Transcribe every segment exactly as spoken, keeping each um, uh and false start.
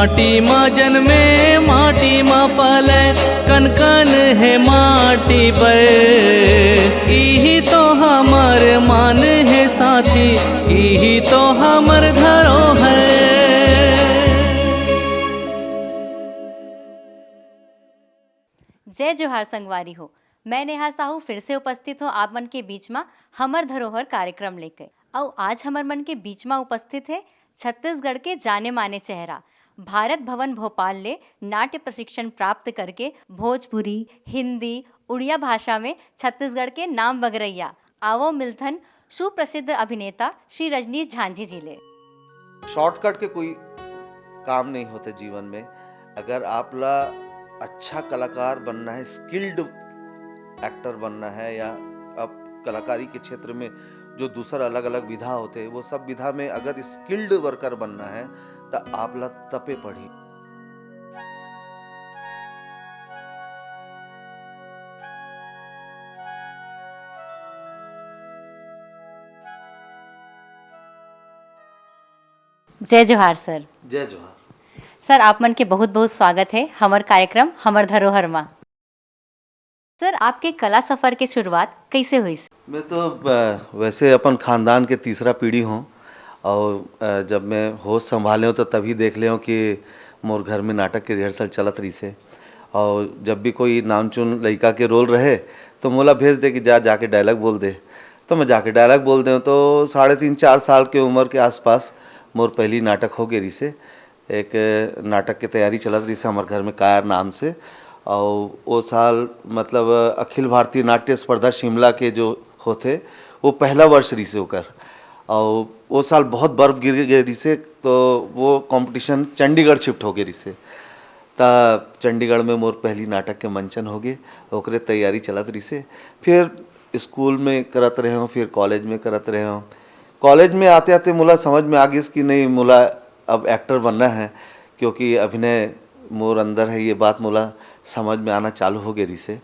माटी मा जन्मे, माटी मा पले, कन कन हे माटी बर। इही तो हमर मान हे साथी, इही तो हमर धरोहर। जय जोहार संगवारी हो, मैं नेहा साहू फिर से उपस्थित हूँ आप मन के बीच मा हमर धरोहर कार्यक्रम लेके। अउ आज हमर मन के बीच मा उपस्थित है छत्तीसगढ़ के जाने माने चेहरा, भारत भवन भोपाल ले नाट्य प्रशिक्षण प्राप्त करके भोजपुरी, हिंदी, उड़िया भाषा में छत्तीसगढ़ के नाम बगरैया। आवो मिलथन सुप्रसिद्ध अभिनेता श्री रजनीश झांझी जी ले। शॉर्टकट के कोई काम नहीं होते जीवन में। अगर आप ला अच्छा कलाकार बनना है, स्किल्ड एक्टर बनना है, या अब कलाकारी के क्षेत्र में जो दूसर अलग अलग विधा होते, वो सब विधा में अगर स्किल्ड वर्कर बनना है, तो आप ला तपे पड़ी। जय जोहार सर। जय जोहार। सर, आप मन के बहुत बहुत स्वागत है हमर कार्यक्रम हमर धरोहर मा। सर, आपके कला सफर के शुरुआत कैसे हुई? मैं तो अ, वैसे अपन खानदान के तीसरा पीढ़ी हूँ, और अ, जब मैं होश संभाले हूँ तो तभी देख ले हूँ कि मोर घर में नाटक के रिहर्सल चलत रहिसे। और जब भी कोई नामचुन लड़का के रोल रहे तो मोला भेज दे कि जा जाके डायलॉग बोल दे। तो मैं जाके डायलॉग बोल दें तो साढ़े तीन चार साल के उम्र के आसपास मोर पहली नाटक हो गई रहिसे। एक नाटक के तैयारी चलत रहिसे हमर घर में कायर नाम से। और वो साल मतलब अखिल भारतीय नाट्य स्पर्धा शिमला के जो होते, वो पहला वर्ष रहिसे ओकर। और वो साल बहुत बर्फ गिर गए रहिसे, तो वो कंपटीशन चंडीगढ़ शिफ्ट हो गए रहिसे। त चंडीगढ़ में मोर पहली नाटक के मंचन हो गए, ओकरे तैयारी चलत रहिसे। फिर स्कूल में करत रहे हूँ, फिर कॉलेज में करत रहे हूँ। कॉलेज में आते आते मोला समझ में आ गिस कि नहीं, मोला अब एक्टर बनना है, क्योंकि अभिनय मोर अंदर है, ये बात मोला समझ में आना चालू हो गए रहिसे।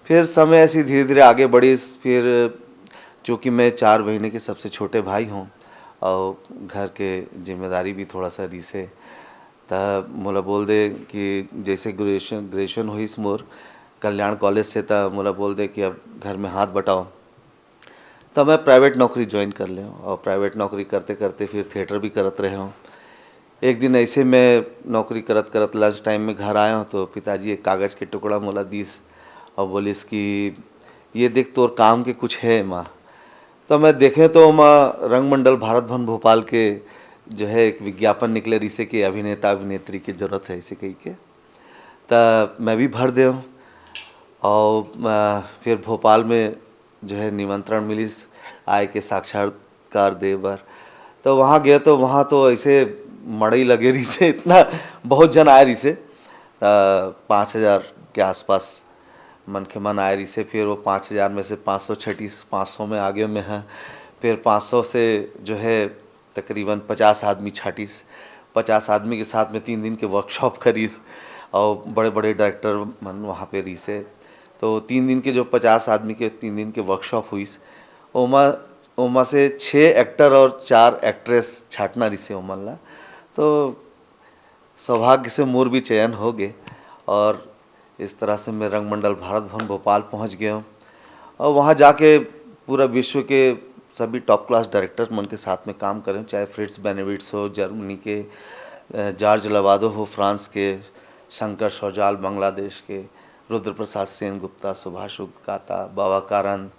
फिर समय ऐसी धीरे धीरे आगे बढ़िस। फिर चूँकि मैं चार बहिनी के सबसे छोटे भाई हूँ और घर के जिम्मेदारी भी थोड़ा सा रहिसे, त मोला बोल दे कि जैसे ग्रेजुएशन ग्रेजुएशन होइस मोर कल्याण कॉलेज से, त मोला बोल दे कि अब घर में हाथ बटाओ। तब मैं प्राइवेट नौकरी ज्वाइन कर ले हूँ और प्राइवेट नौकरी करते करते फिर थिएटर भी करत रहे हूँ। एक दिन ऐसे मैं नौकरी करत करत लंच टाइम में घर आया हूँ तो पिताजी एक कागज़ के टुकड़ा मोला दीस और बोलिस कि ये देख, तोर काम के कुछ है एमा। तो मैं देखे तो ओमा रंगमंडल भारत भवन भोपाल के जो है एक विज्ञापन निकले रहिसे कि अभिनेता अभिनेत्री की जरूरत है, ऐसे कही के। त मैं भी भर दे हूँ और अ, फिर भोपाल में जो है निमंत्रण मिलिस आए के साक्षात्कार दे बर। तो वहाँ गए तो वहाँ तो ऐसे मड़ई लगे रहिसे, इतना बहुत जन आए रहिसे। अ, पाँच हज़ार के आसपास मनखे मन आए रहिसे। फिर वो पाँच हज़ार में से पाँच सौ छटिस, पाँच सौ में आ गए मैं, हाँ। फिर पाँच सौ से जो है तकरीबन पचास आदमी छाटिस। पचास आदमी के साथ में तीन दिन के वर्कशॉप करिस और बड़े बड़े डायरेक्टर मन वहाँ पे रहिसे। तो तीन दिन के जो पचास आदमी के तीन दिन के वर्कशॉप हुइस, ओमा ओमा से छः एक्टर और चार एक्ट्रेस छाटना रहिसे ओमन ला। तो सौभाग्य से मोर भी चयन हो गए और इस तरह से मैं रंगमंडल भारत भवन भोपाल पहुंच गया हूँ और वहाँ जाके पूरा विश्व के सभी टॉप क्लास डायरेक्टर मन के साथ में काम करें, चाहे फ्रिट्स बेनेविट्स हो जर्मनी के, अ, जॉर्ज लवादो हो फ्रांस के, शंकर शौजाल बांग्लादेश के, रुद्र प्रसाद सेन गुप्ता, सुभाष उगकाता, बाबा कारन,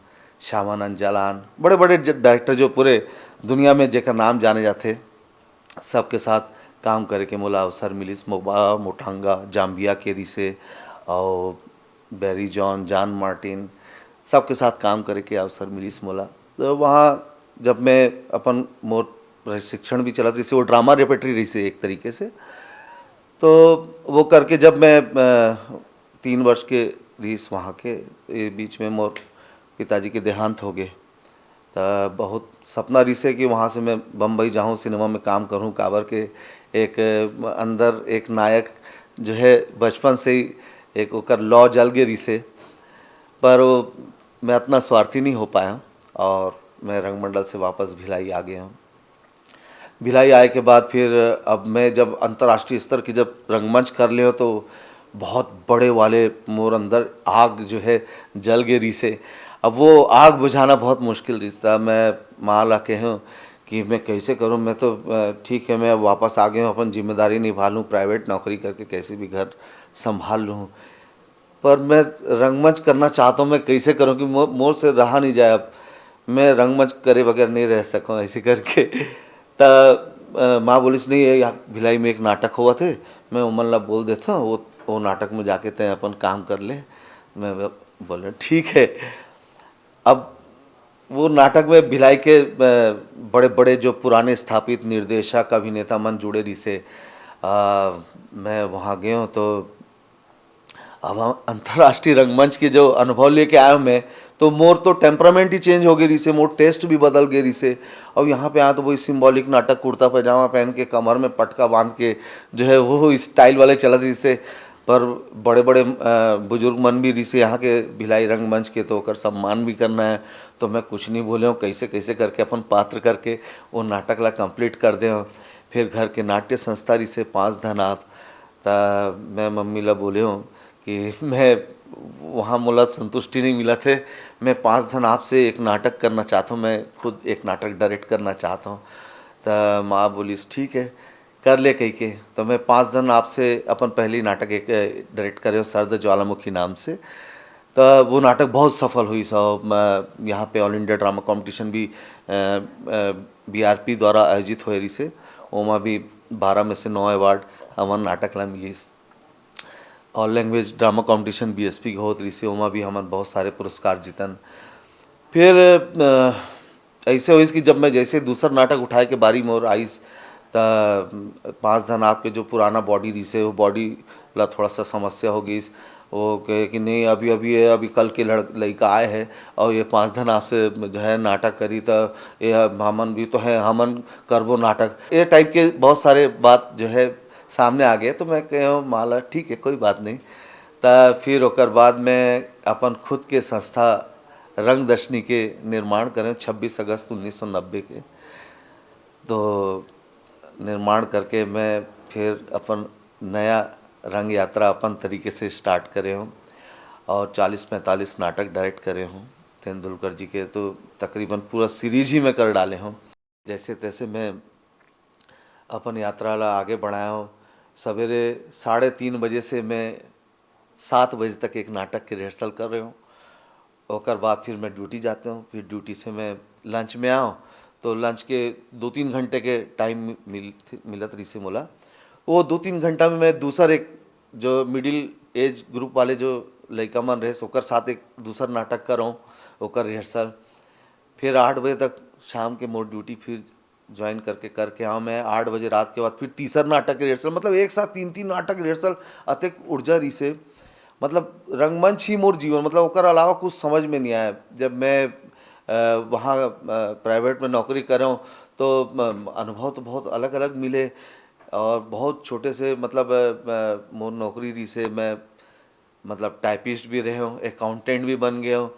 श्यामानंद जालान, बड़े बड़े डायरेक्टर जो पूरे दुनिया में जेकर नाम जाने जाते, सबके साथ काम करे के मोला अवसर मिलिस। मोबा मोटांगा जाम्बिया के रिसे और बैरी जॉन, जॉन मार्टिन, सबके साथ काम करे के अवसर मिलिस मोला। तो वहाँ जब मैं अपन मोर प्रशिक्षण भी चलत रहिसे, वो ड्रामा रेपेटरी रहिसे एक तरीके से। तो वो करके जब मैं अ, तीन वर्ष के रहिस वहाँ के, ये बीच में मोर पिताजी के देहांत हो गए। त बहुत सपना रहिसे कि वहाँ से मैं बम्बई जाऊँ, सिनेमा में काम करूँ, काबर के एक अंदर एक नायक जो है बचपन से ही एक ओकर लौ जल गए रहिसे, पर वो मैं इतना स्वार्थी नहीं हो पाया और मैं रंगमंडल से वापस भिलाई आ गया हूँ। भिलाई आए के बाद फिर अब मैं जब अंतर्राष्ट्रीय स्तर के जब रंगमंच कर लेंव तो बहुत बड़े वाले मोर अंदर आग जो है जल गे रिहिसे। अब वो आग बुझाना बहुत मुश्किल रिहिस। मैं माँ ला कहेंव कि मैं कैसे करूँ, मैं तो, अ, ठीक है, मैं अब वापस आ गए हूँ, अपन जिम्मेदारी निभा लूँ, प्राइवेट नौकरी करके कैसे भी घर संभाल लूँ, पर मैं रंगमंच करना चाहता हूँ, मैं कैसे करूँ कि मो-, मोर से रहा नहीं जाए, अब मैं रंगमंच करे बगैर नहीं रह सकूँ, ऐसे करके। त, अ, माँ बोलिस, "नहीं, ये यहाँ भिलाई में एक नाटक होवत हे, मैं ओमन ला बोल देता हूँ, वो, वो नाटक में जाके तैं अपन काम कर ले।" मैं ब-, बोले, "ठीक है।" अब वो नाटक में भिलाई के, अ, बड़े-बड़े जो पुराने स्थापित निर्देशक, अभिनेता मन जुड़े रिहिसे। अ, मैं वहाँ गए हूँ तो अब हम अंतर्राष्ट्रीय रंगमंच के जो अनुभव लेके आए हूँ मैं, तो मोर तो temperament ही change हो गई रिहिसे, मोर taste भी बदल गए रिहिसे। और यहाँ पे आया तो वही symbolic नाटक, कुर्ता पैजामा पहन के, कमर में पटका बांध के, जो है वो style वाले चलत रिहिसे। पर बड़े-बड़े, अ, बुजुर्ग मन भी रिहिसे यहाँ के भिलाई रंगमंच के, तो ओकर सम्मान भी करना है। तो मैं कुछ नहीं बोले हूँ, कैसे, कैसे करके अपन पात्र करके वो नाटक ला complete कर दे हूँ। फिर घर के नाट्य संस्था रिहिसे पाँच धन आप, त मैं मम्मी ला बोले हूँ कि मैं, वहाँ मोला संतुष्टि नहीं मिलत हे, मैं पाँच धन आपसे एक नाटक करना चाहता हूँ, मैं खुद एक नाटक direct करना चाहता हूँ। त माँ बोलिस, "ठीक है, कर ले," कहिके। तो मैं पाँच धन आपसे अपन पहली नाटक एक, अ, direct करे हूँ, सर्द ज्वालामुखी नाम से। त वो नाटक बहुत सफल हुई सब। म-, यहाँ पे All India Drama Competition भी, अ, अ, B R P द्वारा आयोजित होए रिहिसे, ओमा भी बारह में से नौ award हमन नाटक ला मिलिस। All Language Drama Competition B S P के होत रिहिसे, ओमा भी हमन बहुत सारे पुरस्कार जीतन। फिर, अ, ऐसे होइस कि जब मैं जैसे दूसर नाटक उठाए के बारी मोर आइस, त पाँच धन आपके जो पुराना body रिहिसे, वो body ला थोड़ा सा समस्या हो गइस। वो कहे कि नहीं, अभी, अभी ये, अभी कल के लड़-, लइका आए हैं और ये पाँच धन आपसे जो है नाटक करी, त ये हमन भी तो हैं, हमन करबो नाटक। ये type के बहुत सारे बात जो है सामने आ गए, तो मैं कहे हूँ, "माँ ला, ठीक है, कोई बात नहीं।" त फिर ओकर बाद मैं अपन खुद के संस्था रंगदर्शनी के निर्माण करें छब्बीस अगस्त उन्नीस सौ नब्बे के। तो निर्माण करके मैं फिर अपन नया रंग यात्रा अपन तरीके से start करे हूँ और चालीस पैंतालीस नाटक direct करे हूँ। तेंदुलकर जी के तो तकरीबन पूरा series ही मैं कर डाले हूँ। जैसे तैसे मैं अपन यात्रा ला आगे बढ़ाए हूँ। सवेरे साढ़े तीन बजे से मैं सात बजे तक एक नाटक के rehearsal कर रहे हूँ। ओकर बाद फिर मैं duty जाते हूँ, फिर duty से मैं lunch में आऊँ, तो lunch के दो तीन घंटे के time मिल-, मिलत रिहिसे मोला। वो दो तीन घंटा में मैं दूसर एक जो middle age group वाले जो लइका मन रहे, ओकर साथ एक दूसर नाटक करऊँ, ओकर rehearsal। फिर आठ बजे तक शाम के मोर duty फिर join करके, करके आऊँ मैं आठ बजे रात के बाद फिर तीसर नाटक के rehearsal, मतलब एक साथ तीन-तीन नाटक के rehearsal, अतेक ऊर्जा रिहिसे, मतलब रंगमंच ही मोर जीवन, मतलब ओकर अलावा कुछ समझ में नहीं आया। जब मैं, अ, वहाँ, अ, private में नौकरी करे हूँ, तो, अ, अनुभव तो बहुत अलग-अलग मिले और बहुत छोटे से, मतलब, अ, अ, मोर नौकरी रिहिसे, मैं मतलब typist भी रहे हूँ, accountant भी बन गए हूँ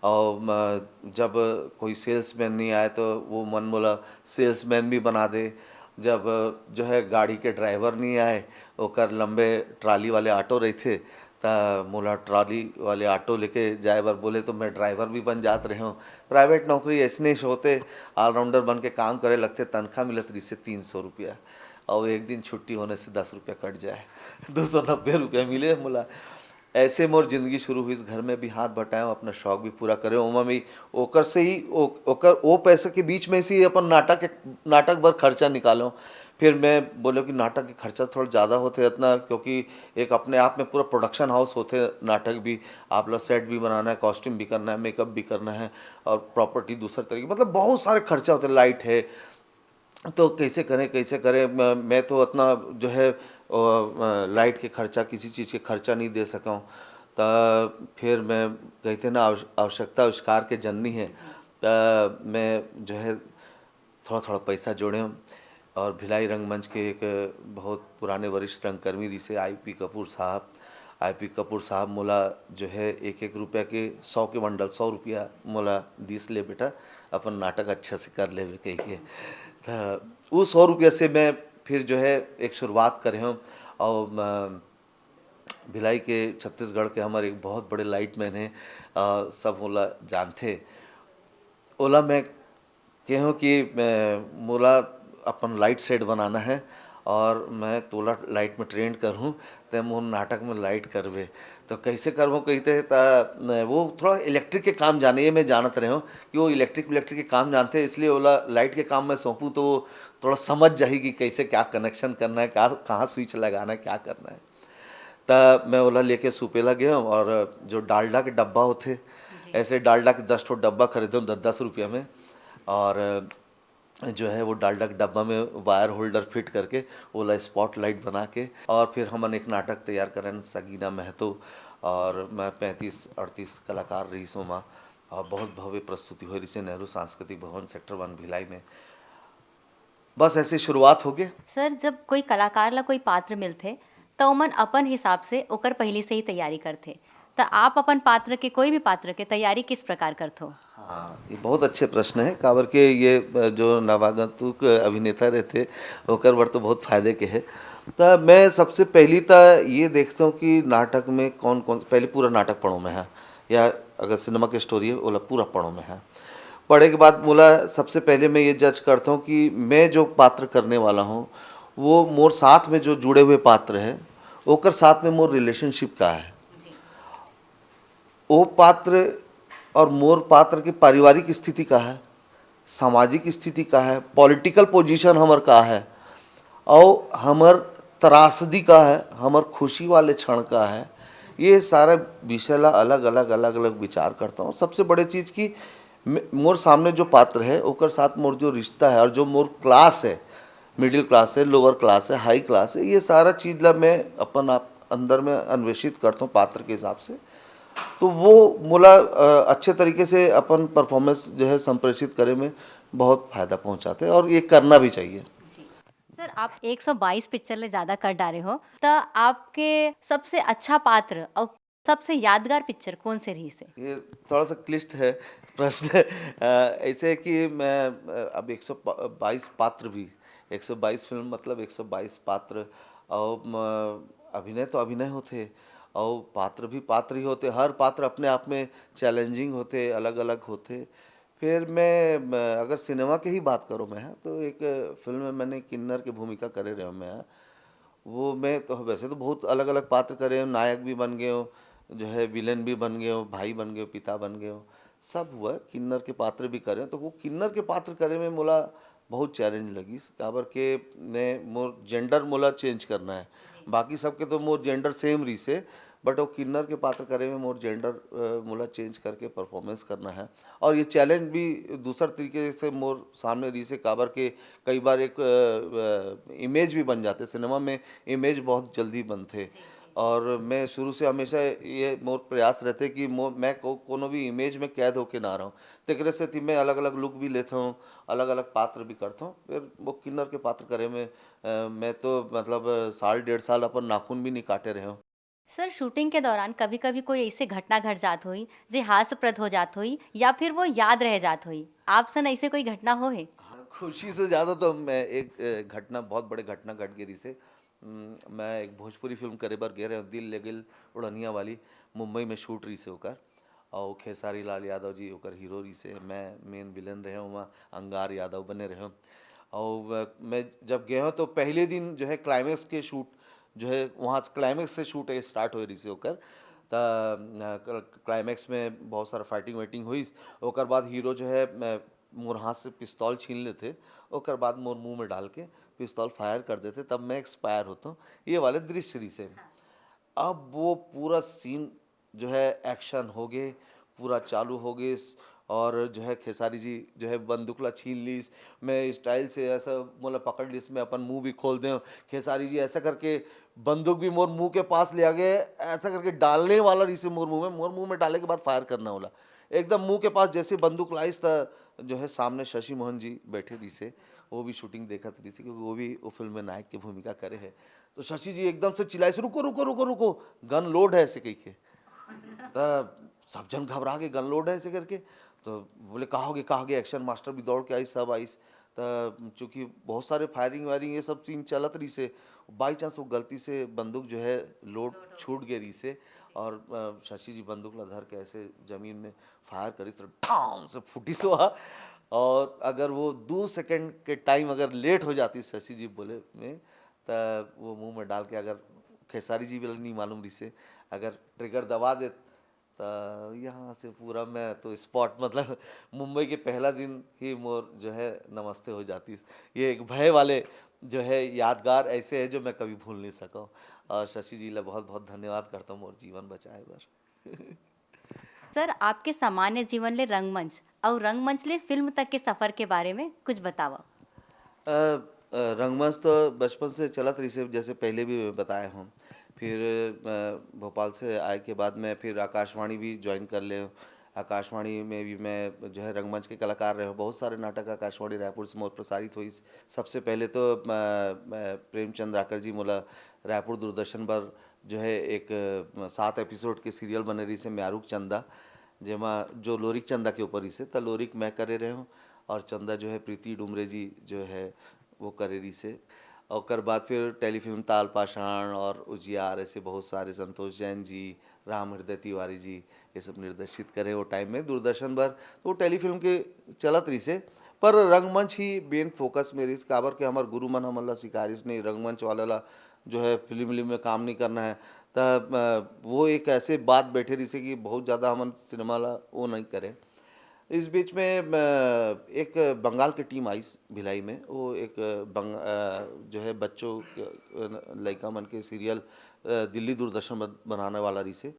और म-, जब कोई salesman नहीं आए तो वो मन मोला salesman भी बना दे। जब जो है गाड़ी के driver नहीं आए, ओकर लंबे trolley वाले auto रहिथे, त मोला trolley वाले auto लेके जाए बर बोले तो मैं driver भी बन जात रहे हूँ। Private नौकरी ऐसने होथे, all-rounder बन के काम करे लगथे, तनख्वाह मिलत रिहिसे तीन सौ रुपया और एक दिन छुट्टी होने से दस रुपया कट जाए, दो सौ नब्बे रुपया मिले मोला। ऐसे मोर जिंदगी शुरू हुई। इस घर में भी हाथ बटाए हूँ, अपना शौक भी पूरा करे हूँ। ओमा भी ओकर से ही, ओ-, ओकर, वो पैसे के बीच में से ही अपन नाटक के, नाटक भर खर्चा निकालो। फिर मैं बोले कि नाटक के खर्चा थोड़ा ज़्यादा होथे इतना, क्योंकि एक अपने आप में पूरा production house होथे नाटक भी, आप ला set भी बनाना है, costume भी करना है, makeup भी करना है और property दूसर तरीके, मतलब बहुत सारे खर्चा होथे, light है, तो कैसे करें, कैसे करें? मैं, मैं तो उतना जो है, अ, अ, light के खर्चा, किसी चीज़ के खर्चा नहीं दे सका हूँ। त फिर मैं कहते ना, आवश-, आवश्यकता आविष्कार के जननी है। त मैं जो है थोड़ा-थोड़ा पैसा जोड़े हूँ और भिलाई रंगमंच के एक बहुत पुराने वरिष्ठ रंगकर्मी रिहिसे आई पी कपूर साहब, आई पी कपूर साहब मोला जो है एक-एक रुपया के सौ के बंडल, सौ रुपया मोला दिस, "ले बेटा, अपन नाटक अच्छा से कर लेबे," कहिके। त उ सौ रुपया से मैं फिर जो है एक शुरुआत करे हूँ। और, अ, भिलाई के, छत्तीसगढ़ के हमर एक बहुत बड़े लाइट मैन हे, अ, सब ओला जानथे। ओला मैं केहूँ कि मैं, मोला अपन लाइट सेट बनाना है और मैं तोला लाइट में ट्रेंड करहूँ, ते मोर नाटक में लाइट करबे। तो कैसे करबो कहिथे, त वो थोड़ा इलेक्ट्रिक के काम जाने, ये मैं जानत रहे हूँ कि वो इलेक्ट्रिक, इलेक्ट्रिक के काम जानथे, इसलिए ओला लाइट के काम मैं सौंपूँ तो वो थोड़ा समझ जाही कि कैसे क्या कनेक्शन करना है, क्या, कहाँ स्विच लगाना है, क्या करना है। त मैं ओला लेके सुपेला गए हूँ और जो डालडा के डब्बा होथे, ऐसे डालडा के दस ठो डब्बा खरीदे हूँ दस दस रुपया में। और जो है वो डालडा के डब्बा में वायर होल्डर फिट करके ओला स्पॉट लाइट बना के, और फिर हमन एक नाटक तैयार करेन सगीना महतो, और मैं पैंतीस अड़तीस कलाकार रहिस ओमा। और बहुत भव्य प्रस्तुति होय रहिसे नेहरू सांस्कृतिक भवन सेक्टर वन भिलाई में। बस ऐसे शुरुआत होगे। सर, जब कोई कलाकार ला कोई पात्र मिलथे, त ओमन अपन हिसाब से ओकर पहिली से ही तैयारी करथे। त आप अपन पात्र के, कोई भी पात्र के तैयारी किस प्रकार करथो? हाँ, ये बहुत अच्छे प्रश्न है, काबर के ये जो नवागंतुक अभिनेता रहथे, ओकर बर तो बहुत फायदे के है। त मैं सबसे पहली त ये देखता हूँ कि नाटक में कौन कौन, पहले पूरा नाटक पढ़ो मैं, हाँ, या अगर सिनेमा के स्टोरी है, ओला पूरा पढ़ो मैं, हाँ। पढ़े के बाद मोला सबसे पहले मैं ये जज करता हूँ कि मैं जो पात्र करने वाला हूँ, वो मोर साथ में जो जुड़े हुए पात्र है, ओकर साथ में मोर रिलेशनशिप का है, वो पात्र और मोर पात्र के पारिवारिक स्थिति का है, सामाजिक स्थिति का है, पॉलिटिकल पोजीशन हमर का है, और हमर त्रासदी का है, हमर खुशी वाले क्षण का है। ये सारा विषय ला अलग अलग, अलग अलग विचार करता हूँ। सबसे बड़े चीज़ कि मे-, मोर सामने जो पात्र है, ओकर साथ मोर जो रिश्ता है और जो मोर क्लास है, मिडिल क्लास है, लोअर क्लास है, हाई क्लास है, ये सारा चीज़ ला मैं अपन आप अंदर में अन्वेषित करता हूँ पात्र के हिसाब से। तो वो मोला, अ, अच्छे तरीके से अपन परफॉर्मेंस जो है संप्रेषित करे में बहुत फायदा पहुँचाते हैं, और ये करना भी चाहिए। सर, आप एक सौ बाईस पिक्चर ले ज्यादा कर डारे हो, त आपके सबसे अच्छा पात्र और सबसे यादगार पिक्चर कौन से रहिसे? ये थोड़ा सा क्लिष्ट है प्रश्न। अ, ऐसे है कि मैं, अ, अब एक सौ बाईस पात्र भी, एक सौ बाईस फिल्म मतलब एक सौ बाईस पात्र, और म-, अभिनय तो अभिनय होथे, और पात्र भी पात्र ही होथे। हर पात्र अपने आप में चैलेंजिंग होथे, अलग अलग होथे। फिर मैं, म-, अगर सिनेमा के ही बात करूँ मैं, तो एक फिल्म में मैंने किन्नर के भूमिका करे रहे हूँ मैं। वो मैं तो, वैसे तो बहुत अलग अलग पात्र करे हूँ, नायक भी बन गए हूँ, जो है विलेन भी बन गए हूँ, भाई बन गए हूँ, पिता बन गए हूँ, सब हुआ है। किन्नर के पात्र भी करे हूँ, तो वो किन्नर के पात्र करे में मोला बहुत चैलेंज लगिस, काबर के मैं, मोर जेंडर मोला चेंज करना है। बाकी सबके तो मोर जेंडर सेम रहिसे, बट वो किन्नर के पात्र करे में मोर जेंडर, अ, मोला चेंज करके परफॉर्मेंस करना है। और ये चैलेंज भी दूसर तरीके से मोर सामने रहिसे, काबर के कई बार एक, अ, अ, इमेज भी बन जाथे, सिनेमा में इमेज बहुत जल्दी बनथे। और मैं शुरू से हमेशा ये मोर प्रयास रहथे कि मो-, मैं को-, कोनो भी इमेज में कैद होके ना रहूँ। तेकरे सेती मैं अलग-अलग लुक भी लेथौं, अलग-अलग पात्र भी करथौं। फिर वो किन्नर के पात्र करे में, अ, मैं तो मतलब साल डेढ़ साल अपन नाखून भी नहीं काटे रहेंव। सर, शूटिंग के दौरान कभी-कभी कोई ऐसे घटना घट जात होही, जे हास्यप्रद हो जात होही या फिर वो याद रह जात होही? आप सन ऐसे कोई घटना हो हे? हाँ, खुशी से ज़्यादा तो मैं एक, अ, घटना, बहुत बड़े घटना घट गे रिहिसे। उम, मैं एक भोजपुरी फिल्म करे बर गे रहेंव, दिल ले गिल उड़निया वाली, मुंबई में शूट रिहिसे ओकर। और खेसारी लाल यादव जी ओकर हीरो रिहिसे, मैं मेन विलेन रहेंव, ओमा अंगार यादव बने रहेंव। और, अ, मैं जब गे हौं तो पहले दिन जो है क्लाइमैक्स के शूट जो है, वहाँ से क्लाइमैक्स से शूट है, स्टार्ट होए रिहिसे ओकर। त, अ, क्ल-, क्लाइमैक्स में बहुत सारा फाइटिंग वाइटिंग होइस। ओकर बाद हीरो जो है, अ, मोर हाथ से पिस्तौल छीन लेथे, ओकर बाद मोर मुंह में डाल के पिस्तौल फायर कर देथे, तब मैं एक्सपायर होथौं। ये वाले दृश्य रिहिसे। अब वो पूरा सीन जो है एक्शन हो गे, पूरा चालू हो गिस, और जो है खेसारी जी जो है बंदूक ला छीन लीस। मैं स्टाइल से ऐसा, मोला पकड़ लीस, मैं अपन मुंह भी खोल देंव। खेसारी जी ऐसा करके बंदूक भी मोर मुंह के पास ले आ गए, ऐसा करके डालने वाला रिहिसे मोर मुंह में, मोर मुंह में डाले के बाद फायर करना होला। एकदम मुंह के पास जैसे बंदूक लाइस त जो है सामने शशि मोहन जी बैठे रिहिसे, वो भी शूटिंग देखत रिहिसे, क्योंकि वो भी वो फिल्म में नायक की भूमिका करे है। तो शशि जी एकदम से चिल्लाइस, "रुको, रुको, रुको, रुको, गन लोड है," ऐसे कहिके। त सब झन घबरा गे, "गन लोड है?" ऐसे करके। तो बोले, "का होगे, का होगे?" एक्शन मास्टर भी दौड़ के आइस, सब आइस। चूँकि बहुत सारे फायरिंग वायरिंग ये सब सीन चलत रहिसे, बाई चांस वो गलती से बंदूक जो है लोड छूट गे रहिसे और अ, शशि जी बंदूक ला धर के ऐसे जमीन में फायर करिस तो ठाम से फूटिस वो। और अगर वो दो सेकंड के टाइम अगर लेट हो जाती शशि जी बोले में, त वो मुंह में डाल के अगर खेसारी जी भी नहीं मालूम रहिसे, अगर ट्रिगर दबा दे त यहाँ से पूरा मैं तो स्पॉट मतलब मुंबई के पहला दिन ही मोर जो है नमस्ते हो जाती। ये एक भय वाले जो है यादगार ऐसे है जो मैं कभी भूल नहीं सकूँ। और शशि जी ला बहुत बहुत धन्यवाद करता हूँ मोर जीवन बचाए बर। सर, आपके सामान्य जीवन ले रंगमंच अउ रंगमंच ले फिल्म तक के सफर के बारे में कुछ बतावा। अ, अ, रंगमंच तो बचपन से चलत रहिसे, जैसे पहले भी मैं बताए हूँ। फिर अ, भोपाल से आए के बाद मैं फिर आकाशवाणी भी ज्वाइन कर ले। आकाशवाणी में भी मैं जो है रंगमंच के कलाकार रहे हूँ। बहुत सारे नाटक आकाशवाणी रायपुर से मोर प्रसारित हुई। सबसे पहले तो अ, अ, प्रेमचंद राकर जी मोला रायपुर दूरदर्शन पर जो है एक अ, सात एपिसोड के सीरियल बने रहिसे म्यारुक चंदा, जेमा जो लोरिक चंदा के ऊपर रहिसे, त लोरिक मैं करे रहे हूँ और चंदा जो है प्रीति डुमरे जी जो है वो करे रहिसे। ओकर बाद फिर टेलीफिल्म ताल पाषाण और उजियार, ऐसे बहुत सारे, संतोष जैन जी, राम हृदय तिवारी जी, ये सब निर्देशित करे वो टाइम में दूरदर्शन पर। तो वो टेलीफिल्म के चलत रहिसे, पर रंगमंच ही मेन फोकस में रहिस, काबर के हमर गुरु मन हमन ला सिखारिस नहीं, रंगमंच वाला ला जो है फिल्म विल्म में काम नहीं करना है। त अ, वो एक ऐसे बात बैठे रहिसे कि बहुत ज़्यादा हमन सिनेमा ला वो नहीं करें। इस बीच में अ, एक बंगाल की टीम आइस भिलाई में, वो एक बंग अ, जो है बच्चों के, अ, लइका मन के सीरियल अ, दिल्ली दूरदर्शन में बनाने वाला रहिसे।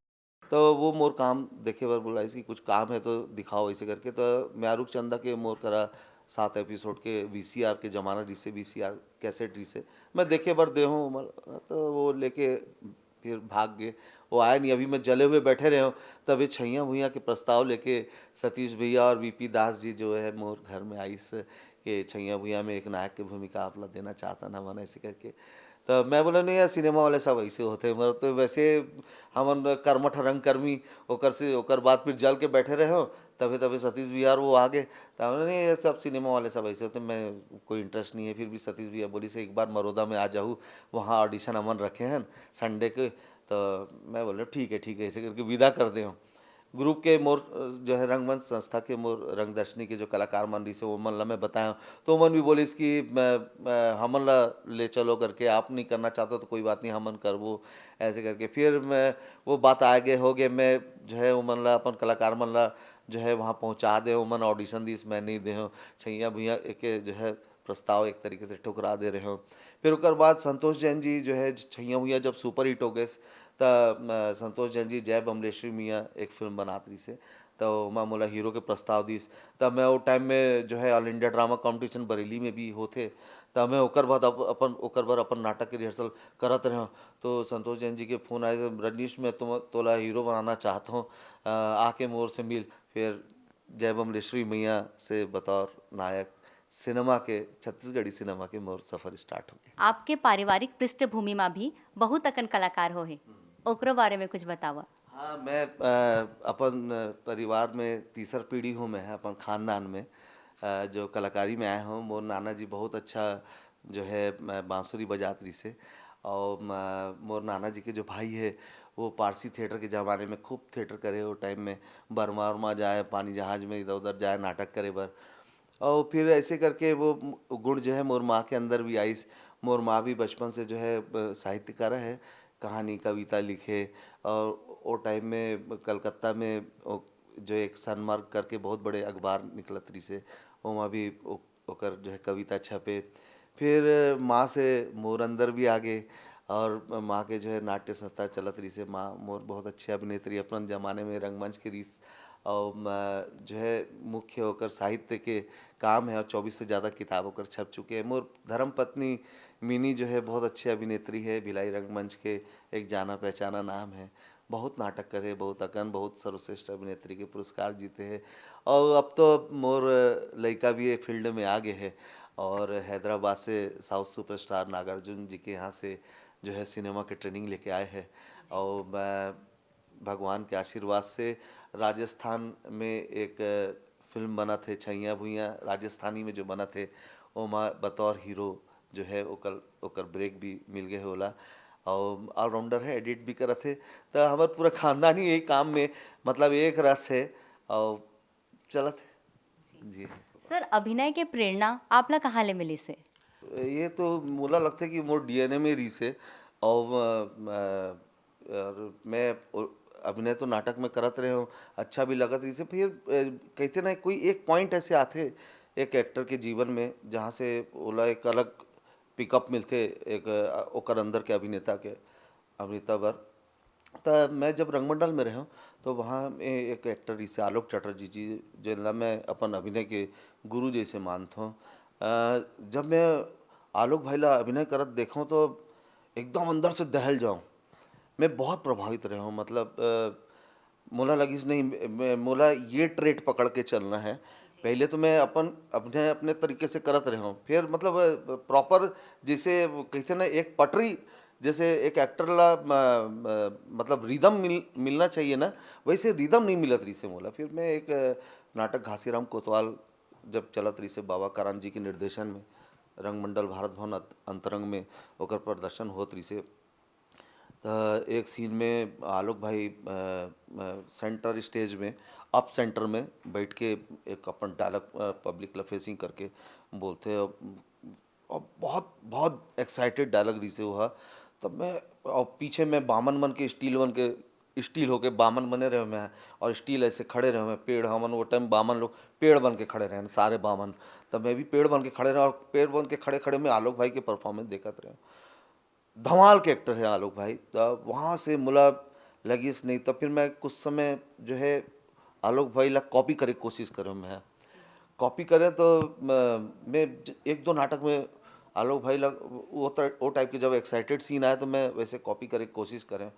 तो वो मोर काम देखे बर बुलाइस कि कुछ काम है तो दिखाओ ऐसे करके। तो म्यारुक चंदा के मोर करा सात एपिसोड के वीसीआर के जमाना रहिसे, वीसीआर कैसेट रहिसे, मैं देखे बर दे हूँ ओमन, तो वो लेके फिर भाग गए। वो आए नहीं, अभी मैं जले हुए बैठे रहे हूँ। तभी छैया भुइयाँ के प्रस्ताव लेके सतीश भैया और वीपी दास जी जो है मोर घर में आइस के छैया भुइयाँ में एक नायक की भूमिका आप ला देना चाहता ना मन ऐसे करके। तो मैं बोला नहीं यार, सिनेमा वाले सब ऐसे होते हैं, मतलब तो वैसे हमन कर्मठ रंगकर्मी, ओकर से ओकर बाद फिर जल के बैठे रहे हो, तभी तभी सतीश भैया और वो आ गए। तो हमने नहीं, ये सब सिनेमा वाले सब ऐसे होते हैं, मैं कोई इंटरेस्ट नहीं है। फिर भी सतीश भैया बोलिस एक बार मरोदा में आ जाहू, वहाँ ऑडिशन हमन रखे हैं संडे के। तो मैं बोले ठीक है ठीक है, ऐसे करके विदा कर दे हूँ। ग्रुप के मोर अ, जो है रंगमंच संस्था के मोर रंगदर्शनी के जो कलाकार मन रहिसे वो मन ला मैं बताया, तो मन भी बोलिस कि मैं, मैं हमन ला ले चलो करके, आप नहीं करना चाहते हो तो कोई बात नहीं, हमन करबो, ऐसे करके। फिर मैं वो बात आगे हो गए, मैं जो है वो मन ला अपन कलाकार मन ला जो है वहाँ पहुँचा दे, वो मन ऑडिशन दिस, मैं नहीं दे हूँ। छैया भुइयाँ के जो है प्रस्ताव एक तरीके से ठुकरा दे रहे हो। फिर ओकर बाद संतोष जैन जी जो है छैया भुइयाँ जब सुपर हिट हो गए, त अ, संतोष जैन जी जय बमलेश्वरी मियाँ एक फिल्म बनात रहिसे, त ओमा मोला हीरो के प्रस्ताव दिस। त मैं वो टाइम में जो है all India drama competition Bareilly में भी होथे, त मैं ओकर बाद अप-, अपन ओकर बर अपन नाटक के रिहर्सल करत रहे। तो संतोष जैन जी के फोन आए, रजनीश, मैं तुम तोला हीरो बनाना चाहता हूँ, अ, आके मोर से मिल। फिर जय बमलेश्वरी मैया से बतौर नायक सिनेमा के, छत्तीसगढ़ी सिनेमा के मोर सफर स्टार्ट हो गया। आपके पारिवारिक पृष्ठभूमि में भी बहुत अकन कलाकार हो हे, ओकरो बारे में कुछ बतावा। हाँ, मैं अ, अपन परिवार में तीसर पीढ़ी हूँ मैं, अपन खानदान में अ, जो कलाकारी में आए हूँ। मोर नाना जी बहुत अच्छा जो है अ, बांसुरी बजात रहिसे, और म-, मोर नाना जी के जो भाई है वो पारसी थिएटर के ज़माने में खूब थिएटर करे, वो टाइम में बर्मा उर्मा जाए, पानी जहाज में इधर उधर जाए नाटक करे बर। और फिर ऐसे करके वो गुण जो है मोर माँ के अंदर भी आइस। मोर माँ भी बचपन से जो है अ, साहित्यकार है, कहानी कविता लिखे। और वो टाइम में कलकत्ता में वो जो एक सन्मार्ग करके बहुत बड़े अखबार निकलत रहिसे, ओमा भी ओ-, ओकर जो है कविता छपे। फिर माँ से मोर अंदर भी आ गए, और माँ के जो है नाट्य संस्था चलत रहिसे। माँ मोर बहुत अच्छी अभिनेत्री अपन जमाने में रंगमंच के रहिस, और म-, जो है मुख्य ओकर साहित्य के काम है, और चौबीस से ज़्यादा किताब ओकर छप चुके हैं। मोर धर्म पत्नी मिनी जो है बहुत अच्छी अभिनेत्री है, भिलाई रंगमंच के एक जाना पहचाना नाम है। बहुत नाटक करे, बहुत अकन, बहुत सर्वश्रेष्ठ अभिनेत्री के पुरस्कार जीते हैं। और अब तो मोर लड़का भी ये फील्ड में आ गए हैं, और हैदराबाद से साउथ सुपरस्टार नागार्जुन जी के यहाँ से जो है सिनेमा के ट्रेनिंग लेके आए हैं। और मैं भगवान के आशीर्वाद से राजस्थान में एक फिल्म बनत हे, छैया भुइयाँ, राजस्थानी में जो बनत हे, ओमा बतौर हीरो जो है ओकर ओकर ब्रेक भी मिल गए हे ओला। और ऑलराउंडर है, एडिट भी करत हे। त हमर पूरा खानदान ही यही काम में, मतलब, एक रस है और चलत है जी। सर, अभिनय के प्रेरणा आप ला कहाँ ले मिलिस हे? ये तो मोला लगथे कि मोर डीएनए में रहिस हे। और अ, अ, और मैं ओ- अभिनय तो नाटक में करत रहे हूँ, अच्छा भी लगत रहिस हे। फिर अ, कहते ना, कोई एक पॉइंट ऐसे आथे एक एक्टर के जीवन में, जहाँ से ओला एक अलग पिकअप मिलथे, एक अ, ओकर अंदर के अभिनेता के, अभिनेता बर। त मैं जब रंगमंडल में रहेंव, तो वहाँ में एक एक्टर रहिस हे आलोक चटर्जी जी, जेन ला मैं अपन अभिनय के गुरु जैसे मानथों। अ, जब मैं आलोक भाई ला अभिनय करत देखों, तो एकदम अंदर से दहल जाऊँ। मैं बहुत प्रभावित रहेंव, मतलब, अ, मोला लगिस नहीं, मैं, मोला ये ट्रेट पकड़ के चलना है। पहले तो मैं अपन अपने अपने तरीके से करत रहेंव, फिर, मतलब, प्रॉपर, जैसे कहते ना, एक पटरी, जैसे एक एक्टर ला म, म, मतलब, रिदम मिल, मिलना चाहिए ना, वैसे रिदम नहीं मिलत रहिस हे मोला। फिर मैं एक अ, नाटक घासीराम कोतवाल जब चलत रहिस हे बाबा करन जी के निर्देशन में, रंगमंडल भारत भवन अत- अंतरंग में ओकर प्रदर्शन होत रहिस हे। त एक सीन में आलोक भाई अ, अ, सेंटर स्टेज में, अप सेंटर में बैठ के एक अपन डायलॉग, अ, पब्लिक ला फेसिंग करके बोलथे। अब, अब बहुत, बहुत एक्साइटेड डायलॉग रहिस हे ओहा। तब मैं, और पीछे में बामन मन के, स्टील मन के, स्टील होके बामन बने रहे मैं, और स्टील ऐसे खड़े रहे मैं, पेड़ हमन, वो टाइम बामन लोग पेड़ बन के खड़े रहे, सारे बामन। तब मैं भी पेड़ बन के खड़े रहे, और पेड़ बन के खड़े खड़े मैं आलोक भाई के परफॉर्मेंस देखत रहे। धमाल के एक्टर है आलोक भाई। त वहाँ से मोला लगिस नहीं, तब फिर मैं कुछ समय जो है आलोक भाई ला कॉपी करे के कोशिश करे मैं। कॉपी करे तो म- मैं ज- एक दो नाटक में आलोक भाई ला वो त- वो टाइप के जब एक्साइटेड सीन आए, तो मैं वैसे कॉपी करे के कोशिश करे।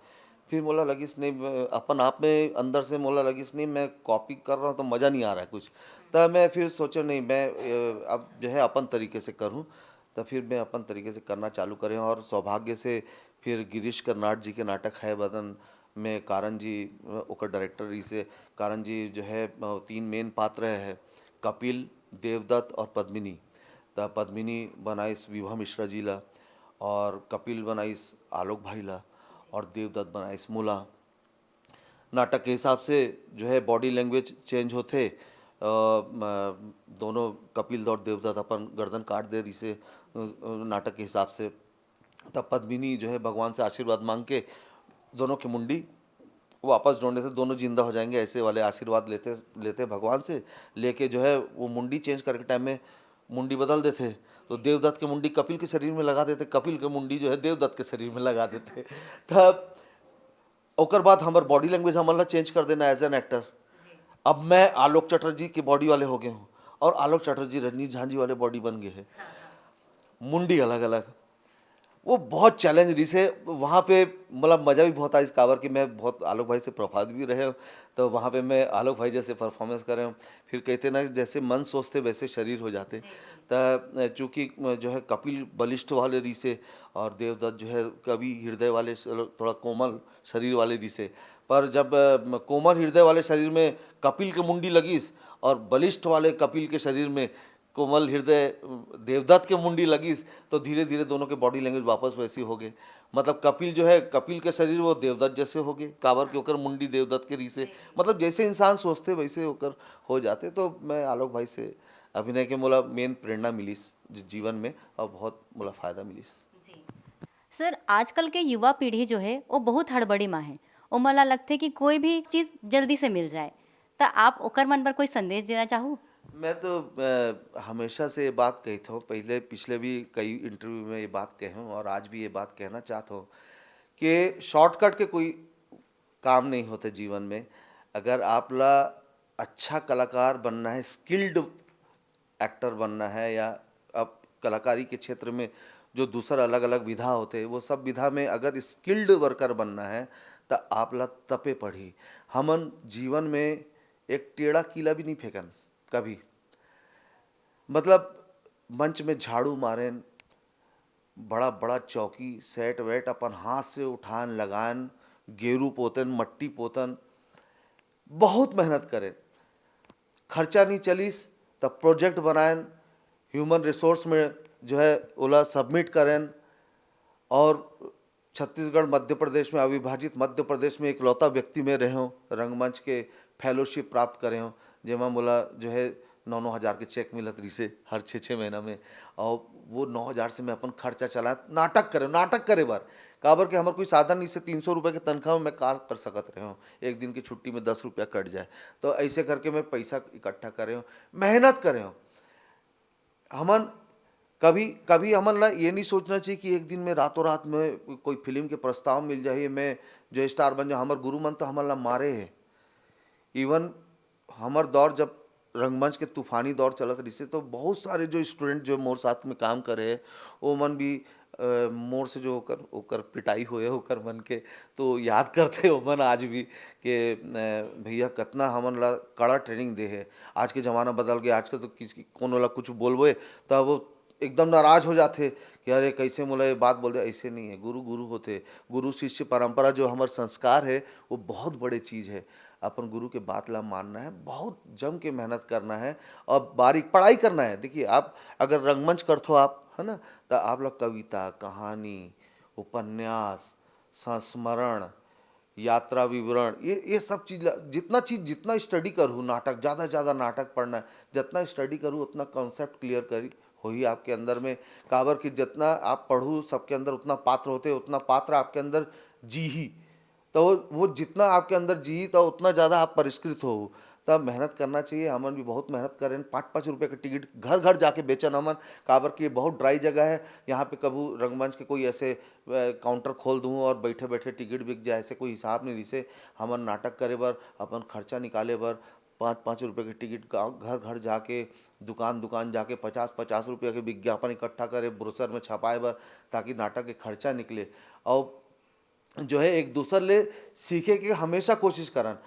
फिर मोला लगिस नहीं, मैं अपन आप में अंदर से मोला लगिस नहीं, मैं कॉपी कर रहा हूँ तो मज़ा नहीं आ रहा है कुछ। तब मैं फिर सोचे नहीं, मैं अ, अब जो है अपन तरीके से करूँ। तो फिर मैं अपन तरीके से करना चालू करें, और सौभाग्य से फिर गिरीश कर्नाड जी के नाटक है वतन में कारण जी, अ, ओकर डायरेक्टर रहिस हे। कारण जी जो है, अ, तीन मेन पात्र है, कपिल, देवदत्त और पद्मिनी। त पद्मिनी बनाइस विभा मिश्रा जी ला, और कपिल बनाइस आलोक भाई ला, और देवदत्त बनाइस मोला। नाटक के हिसाब से जो है बॉडी लैंग्वेज चेंज होथे। अ, म- दोनों कपिल और देवदत्त अपन गर्दन काट दे रहिस हे, अ, नाटक के हिसाब से। तब पद्मिनी जो है भगवान से आशीर्वाद मांग के दोनों की मुंडी वापस जोड़ने से दोनों जिंदा हो जाएंगे, ऐसे वाले आशीर्वाद लेते लेते भगवान से, लेके जो है वो मुंडी चेंज करके टाइम में मुंडी बदल देथे। तो देवदत्त के मुंडी कपिल के शरीर में लगा देथे, कपिल के मुंडी जो है देवदत्त के शरीर में लगा देथे। तब ओकर बाद हमर बॉडी लैंग्वेज हमन ला चेंज कर देना एज एन एक्टर। अब मैं आलोक चटर्जी के बॉडी वाले हो गए हूँ, और आलोक चटर्जी रजनीश झांझी वाले बॉडी बन गए हैं। मुंडी अलग अलग। वो बहुत चैलेंज रहिस हे। वहाँ पे मतलब मज़ा भी बहुत आइस, काबर कि मैं बहुत आलोक भाई से प्रभावित भी रहे हूँ। तो वहाँ पे मैं आलोक भाई जैसे परफॉर्मेंस करे हूँ। फिर कहते ना, जैसे मन सोचते वैसे शरीर हो जाते। त चूँकि जो है कपिल बलिष्ठ वाले रहिस हे, और देवदत्त जो है कवि हृदय वाले, थोड़ा कोमल शरीर वाले रहिस हे। पर जब अ, कोमल हृदय वाले शरीर में कपिल के मुंडी लगिस, और बलिष्ठ वाले कपिल के शरीर में कोमल हृदय देवदत्त के मुंडी लगिस, तो धीरे धीरे दोनों के बॉडी लैंग्वेज वापस वैसी हो गई। मतलब कपिल जो है, कपिल के शरीर वो देवदत्त जैसे हो गए, काबर के ओकर मुंडी देवदत्त के रहिस हे। मतलब जैसे इंसान सोचते वैसे ओकर हो जाते। तो मैं आलोक भाई से अभिनय के मोला मेन प्रेरणा मिलिस जी-, जीवन में, और बहुत मोला फायदा मिलिस। सर, आजकल के युवा पीढ़ी जो है वो बहुत हड़बड़ी मा है। ओमन ला लगथे कि कोई भी चीज़ जल्दी से मिल जाए। त आप ओकर मन बर कोई संदेश देना चाहू? मैं तो अ, हमेशा से ये बात कहता हूँ, पहले पिछले भी कई इंटरव्यू में ये बात कहे हूँ और आज भी ये बात कहना चाहता हूँ कि शॉर्टकट के कोई काम नहीं होते जीवन में। अगर आप ला अच्छा कलाकार बनना है, स्किल्ड एक्टर बनना है, या अब कलाकारी के क्षेत्र में जो दूसर अलग अलग विधा होते, वो सब विधा में अगर स्किल्ड वर्कर बनना है, तो आप ला तपे पड़ी। हमन जीवन में एक टेढ़ा कीला भी नहीं फेंकन कभी। मतलब मंच में झाड़ू मारेन, बड़ा बड़ा चौकी सेट वेट अपन हाथ से उठान लगान, गेरू पोतन, मट्टी पोतन, बहुत मेहनत करेन। खर्चा नहीं चलिस, तब प्रोजेक्ट बनाएन, ह्यूमन रिसोर्स में जो है ओला सबमिट करेन। और छत्तीसगढ़, मध्य प्रदेश में, अविभाजित मध्य प्रदेश में इकलौता व्यक्ति मैं रहे हूँ रंगमंच के फेलोशिप प्राप्त करे हूँ, जेमा मोला जो है नौ नौ हज़ार के चेक मिलत रिसे हर छः छः महीना में। और वो नौ हज़ार से मैं अपन खर्चा चला, नाटक करे, नाटक करे बर, काबर के हमर कोई साधन नहीं से तीन सौ रुपये के तनख्वाह में मैं का कर सकत रहे हूँ, एक दिन की छुट्टी में दस रुपया कट जाए। तो ऐसे करके मैं पैसा इकट्ठा करे हूँ, मेहनत करे हूँ। हमन कभी कभी हमन ला ये नहीं सोचना चाहिए कि एक दिन में रातों रात में कोई फिल्म के प्रस्ताव मिल जाए, मैं जो स्टार बन जाऊँ। हमर गुरु मन तो हमन ला मारे है। इवन हमर दौर जब रंगमंच के तूफानी दौर चलत रहिसे तो बहुत सारे जो स्टूडेंट जो मोर साथ में काम करे है, वो मन भी अ, मोर से जो ओकर ओकर पिटाई होए ओकर मन के, तो याद करते ओमन आज भी कि अ, भैया कतना हमन ला कड़ा ट्रेनिंग दे है। आज के जमाना बदल गया, आजकल तो किसी कोनो ला कुछ बोलबो है तो वो एकदम नाराज हो जाते कि अरे कैसे मोला ये बात बोल दे। ऐसे नहीं है, गुरु गुरु होते। गुरु शिष्य परंपरा जो हमर संस्कार है वो बहुत बड़े चीज़ है। अपन गुरु के बात ला मानना है, बहुत जम के मेहनत करना है और बारीक पढ़ाई करना है। देखिए, आप अगर रंगमंच करथो आप, है ना, तो आप लोग कविता, कहानी, उपन्यास, संस्मरण, यात्रा विवरण, ये ये सब चीज ला, जितना चीज जितना स्टडी करू, नाटक, ज़्यादा ज़्यादा नाटक पढ़ना है। जितना स्टडी करू उतना कॉन्सेप्ट क्लियर करी होही आपके अंदर में। काबर कि जितना आप पढ़ू, सबके अंदर उतना पात्र होते, उतना पात्र आपके अंदर जी ही। तो वो वो जितना आपके अंदर जी तो उतना ज़्यादा आप परिष्कृत हो। तब मेहनत करना चाहिए। हमन भी बहुत मेहनत करें, पाँच पाँच रुपये का टिकट घर घर जाके बेचन हमन। काबर कि ये बहुत ड्राई जगह है। यहाँ पे कभू रंगमंच के कोई ऐसे काउंटर खोल दूँ और बैठे बैठे टिकट बिक जाए, ऐसे कोई हिसाब नहीं रिसे। हमन नाटक करे बर, अपन खर्चा निकाले बर पाँच पाँच रुपये के टिकट गाँव घर घर जाके, दुकान दुकान जाके पचास पचास रुपये के विज्ञापन इकट्ठा करे, ब्रोशर में छपाए बर, ताकि नाटक के खर्चा निकले। और जो है एक दूसर ले सीखे के हमेशा कोशिश करन।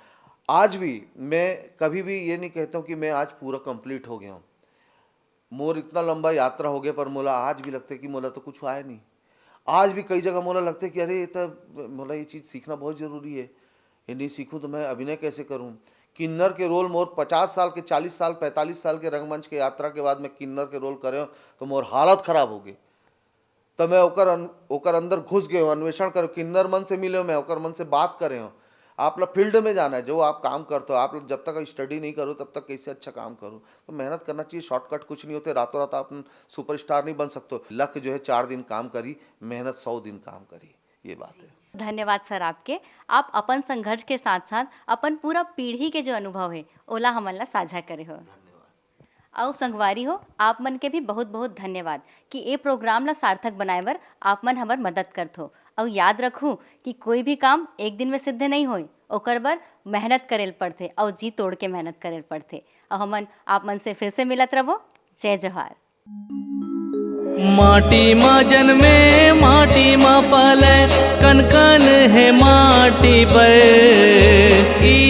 आज भी मैं कभी भी ये नहीं कहता हूँ कि मैं आज पूरा कंप्लीट हो गया हूँ। मोर इतना लंबा यात्रा हो गया, पर मोला आज भी लगता है कि मोला तो कुछ आया नहीं। आज भी कई जगह मोला लगता है कि अरे, ये तो, मोला ये चीज़ सीखना बहुत ज़रूरी है। ये नहीं सीखूँ तो मैं अभिनय कैसे करूँ? किन्नर के रोल मोर पचास साल के, चालीस साल, पैंतालीस साल के रंगमंच के यात्रा के बाद मैं किन्नर के रोल करे हूँ, तो मोर हालत खराब हो गई। तो मैं ओकर अन-, ओकर अंदर घुस गए हूँ, अन्वेषण करे, किन्नर मन से मिले हूँ, मैं ओकर मन से बात करे हूँ। आप ला फील्ड में जाना है, जो आप काम करते हो, आप लोग जब तक स्टडी नहीं करो, तब तक कैसे अच्छा काम करो? तो मेहनत करना चाहिए, शॉर्टकट कुछ नहीं होते, रातों रात आप सुपरस्टार नहीं बन सकते। लक जो है चार दिन काम करी, मेहनत सौ दिन काम करी, ये बात है। धन्यवाद सर आपके, आप अपन संघर्ष के साथ साथ अपन पूरा पीढ़ी के जो अनुभव है, ओला हमन ला साझा करे हो। अउ संगवारी हो, आप मन के भी बहुत बहुत धन्यवाद कि ए प्रोग्राम ला सार्थक बनाए बर आप मन हमर मदद करथो। अउ याद रखू कि कोई भी काम एक दिन में सिद्ध नहीं होए, ओकर बर मेहनत करे ल पड़थे अउ जी तोड़ के मेहनत करे ल पड़थे। अउ हमन आप मन से फिर से मिलत रबो। जय जोहार। माटी मा जन्मे, माटी मा पले, कन कन हे माटी बर। ई